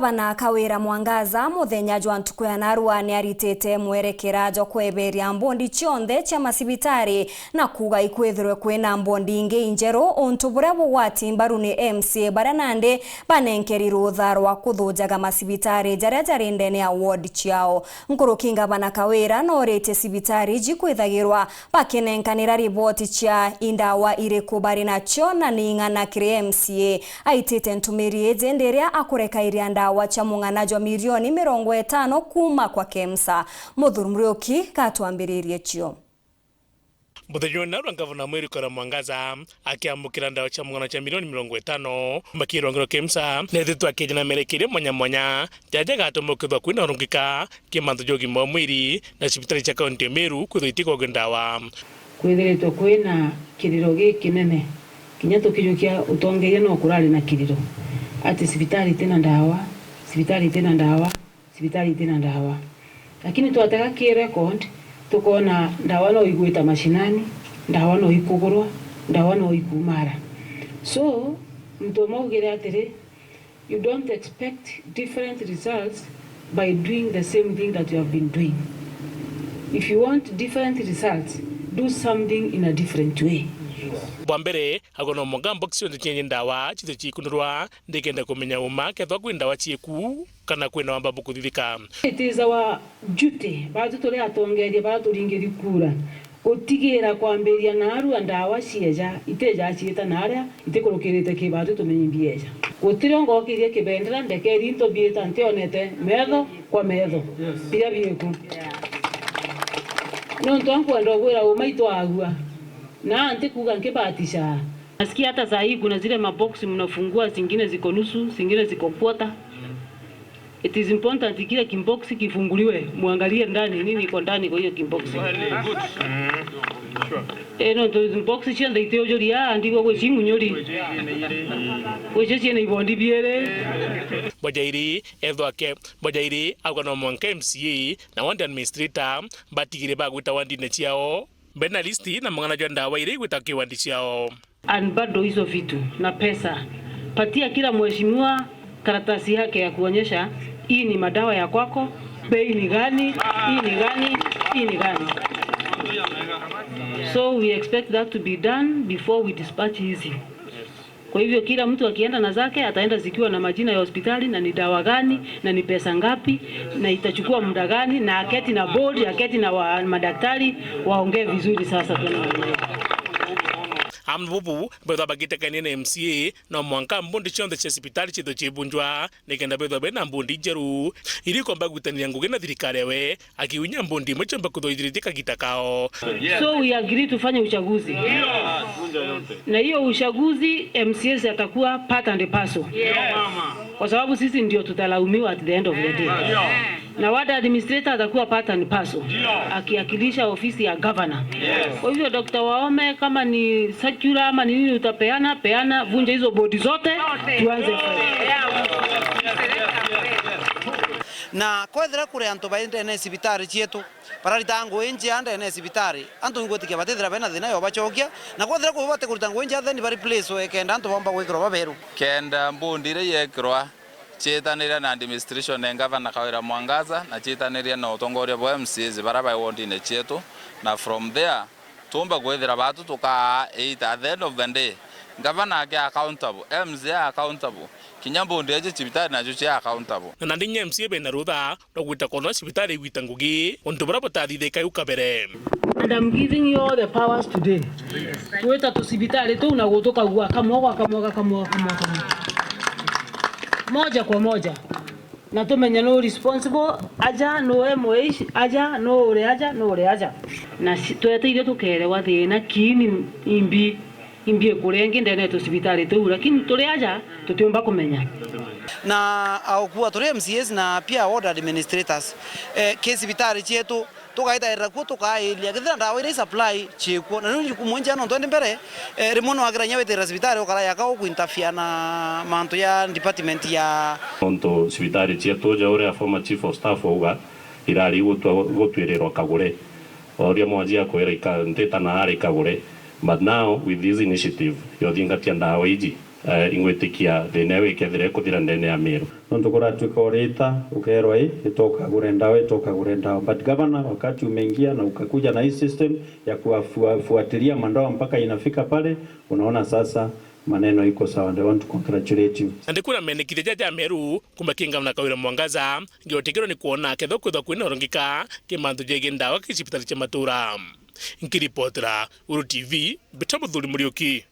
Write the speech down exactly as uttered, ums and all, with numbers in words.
Gavana Kawira Mwangaza, muthenya jwa ntuku ya narua, ni aritite mwerekera jwa kweberia mbondi cionthe cia macibitari na kuuga ikwithirwe kwina mbondi ingi injeru, untu buria bugwati mbaru ni M C A baria nandi banenkeri rutha rwa kuthujaga macibitari jaria jari ndene ya ward ciao. Nkuruki Ngavana Kawira noritie cibitari iji kwithagirwa bakinenkanira riboti cia i ndawa iriku bari nacio na ni ing'ana kiri M C A. Aitite ntumiri iji ndi iria akurekairia ndawa cia mung'ana jwa milioni mirongo itano kuuma kwa KEMSA. Muthuri Muriuki gatwambiririe cio. Muthenya wa narua, Ngavana Mwiru Kawira Mwangaza akiamukira ndawa cia mung'ana cia milioni mirongo itano kuuma kiri rwonge rwa KEMSA, nethitwe akieja na merekeria mwanya mwanya jaja gatuma ukethwa kwina urungika kiri mantu ja ugima wa mwiri na cibitari cia kaunti ya Meru kwithwa itikogwe ndawa. Kwithiritwe kwina kiriro gikinene, kinya tukijukia utongeria no kurari na kiriro ati cibitari itina ndawa, cibitari itina ndawa, cibitari itina ndawa. Lakini twatega ki record, tukona ndawa no igwita mashinani, ndawa no ikugurwa, ndawa no ikumara. So, muntu umwe augire atiri, you don't expect different results by doing the same thing that you have been doing. If you want different results, do something in a different way. Bwa mbere, agwe no mwanka mbox cionthe cienye ndawa cithwe ciikunurwa, ndikenda kumenya uma kethwa kwi ndawa cieku kana kwina wamba bukuthithika. It is our duty, batu turi atongeria bara turingiri kura, gutigira kwambiria narua ndawa cieja, itija ciita naria itikurukirite ki batu tumenye imbieja. Gutiri ungokirie kibendera ndekeri into biita ntionete metho kwa metho. Yes. Biria bieku. Nontu ankwenda ugwira uma itwagua. Na antikuga nkibatisha. Nasikia hata saa hii kuna zile maboksi mnafungua, zingine ziko nusu, zingine ziko quarter. It is important kile kimboksi kifunguliwe, muangalie ndani nini iko ndani kwa hiyo kimboksi. Eh, no, to box cionthe itiujuria, ah, ndigwa gwi cing'unyuri. Gwi cio ciina ibondi biiri. Mbojairi, ethwa ke, Mbojairi, auga no mwanka M C A na ward administrator batigire bagwita wandine ciao. Bena listi na mang'ana jwa ndawa iria igwita kiwandi ciao. And bado hizo vitu na pesa. Patia kila mheshimiwa karatasi yake ya kuonyesha hii ni madawa ya kwako, bei ni gani, hii ni gani, hii ni gani. So we expect that to be done before we dispatch hizi. Kwa hivyo kila mtu akienda na zake, ataenda zikiwa na majina ya hospitali na ni dawa gani na ni pesa ngapi na itachukua muda gani, na aketi na board, aketi na wa, madaktari waongee vizuri sasa. Amwe bubu bethwa bagitekania na M C A, no mwanka mbundi cionthe cia cibitari cithwe ciibunjwa, nikenda bethwa bena mbundi njeru irikomba gwitaniria ngugi na thirikari ewe, akiunya mbundi imwe ciomba kuthwa ithirite kagita kao. So we agree tufanye uchaguzi. Na hiyo uchaguzi M C As atakuwa part and parcel. Kwa sababu sisi ndio tutalaumiwa at the end of the day. Na ward administrator atakuwa part and parcel. Akiakilisha ofisi ya governor. Kwa hivyo, Doctor Waome, kama ni circular ama ni nini utapeana, peana, vunja hizo bodi zote, tuanze. Na kwethira kuri antu bai ndene ya cibitari cietu, bararitaga ngugi njia ndene ya cibitari, antu ingwitikia batithira bena thina ya ubacokia, na kwethira kwi bati kurita ngugi njia, then ba replace we kenda antu bomba gwikirwa baberu. Kenda mbundi iria yekirwa ciitaniria na administration ya Ngavana Kawira Mwangaza, na ciitaniria na utongoria bwa M C As bara bai wondine cietu, na from there, tuumba kwithira batu tukaa eight at the end of the day. Ngavana ake accountable, M C A accountable, kinya mbundi eji cibitari nacio cia accountable. Na nandi kinya M C A bena rutha rwa gwita kwona cibitari igwita ngugi, untu buria butathithika iu kabere. And I'm giving you all the powers today. Gwita tucibitari tuu na gutukagua kamwe gwa kamwe gwa kamwe gwa kamwe gwa kamwe. Moja kwa moja. Na tumenye nuu responsible aja, nuu M H aja, nuu uri aja, nuu uri aja. Na ci-, tweteire tukerewa thina kiini imbi, imbi ikuria ingi ndene ya tucibitari tuu, lakini turi aja tutiumba kumenya. Na aukua turi M C As na pia ward administrators, eh, ki cibitari cietu, tugaitairira kuo, tukailia kethira ndawa iria i supply ciikuo. Na riu jukumu injega nontu indi mbere, eh, rimwe nwagiragia witirira cibitari ukara yaka uku interfere na mantu ya department ya. Nontu cibitari cietu ja uria former chief of staff auga, irari gutua-, gutwirirwa kagure. Oria mwanjia kwira ika-, ntita na ari kagure. But now with this initiative ya uthingatia ndawa iji, Eh, ingwitikia thina iu ikethira ikuthira ndene ya Meru. Nontu kuratuika urita, ukerwa, "Ii, itoka gure ndawa, itoka gure ndawa." But governor, wakati umeingia na ukakuja na hii system ya kuwafuatilia mandawa mpaka inafika pale, unaona sasa maneno iko sawa. And I want to congratulate you. Na ndikwira menikithia jaja Meru kuma kingana na Kawira Mwangaza, ngiotikirwa ni kuona kethwa kwithwa kwina urungika kimantu jegi ndawa ki cibitari cia matura. Nkiripotera Uru T V, Mbita Muthuri Muriuki.